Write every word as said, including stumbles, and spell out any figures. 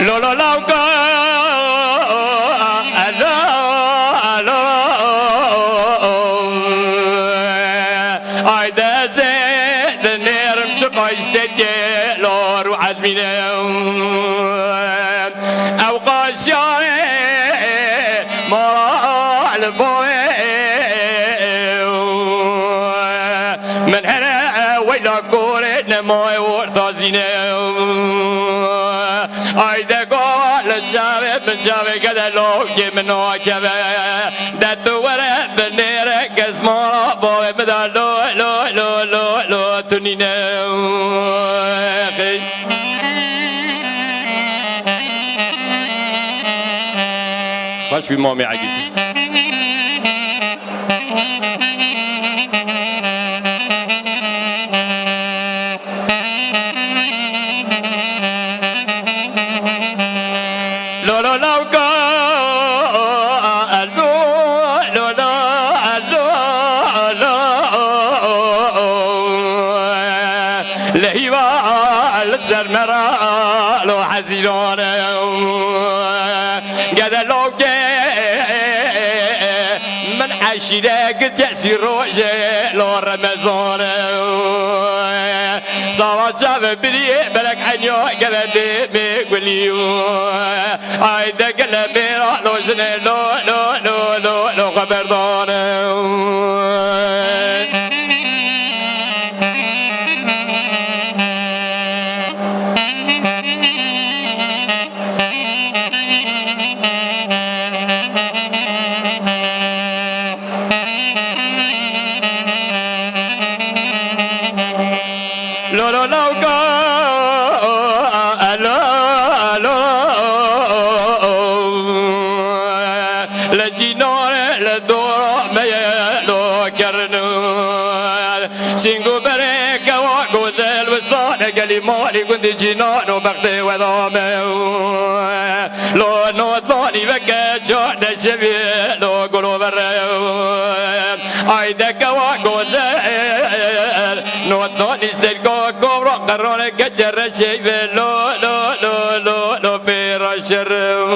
Lo lo lawka, alo, alo. Ay dezê dinêrim çiqa îstekê lor û ezmîne. Ew qaşiyarê mala li bo wê. Min here weyla korê nemaye orta zîne. Ay de go li çavê min çavê gede lokê min nakeve. De tu were binêre kesmana bavê min de lo lo lo lo lo tu nîne. Xêy. Baş bir mamê Egîd. Lo lo lawka, lo lo lo lo. Lehîva li ser me ra lo hezîran e. Gede lawkê min eşîre girtiye sî rojê lo Remezan e. Sawa çavê biriyê belek henya gele dê bê gulî. Ay de gele mêra lo jinê lo lo lo lo lo xeberdane. Lo lo lawka, alo, alo. Li cînor, li dor me ye lo kerin. Sîngo berê kewa gozel wisane gelî malî gundî cînan û bextê wedame. Lo notlanî veke çarde şevî lo golo vere. Ay de kewa gozel, notlanî sergo kovra qerrane kete reşeyve lo lo lo lo lo pêra şerim.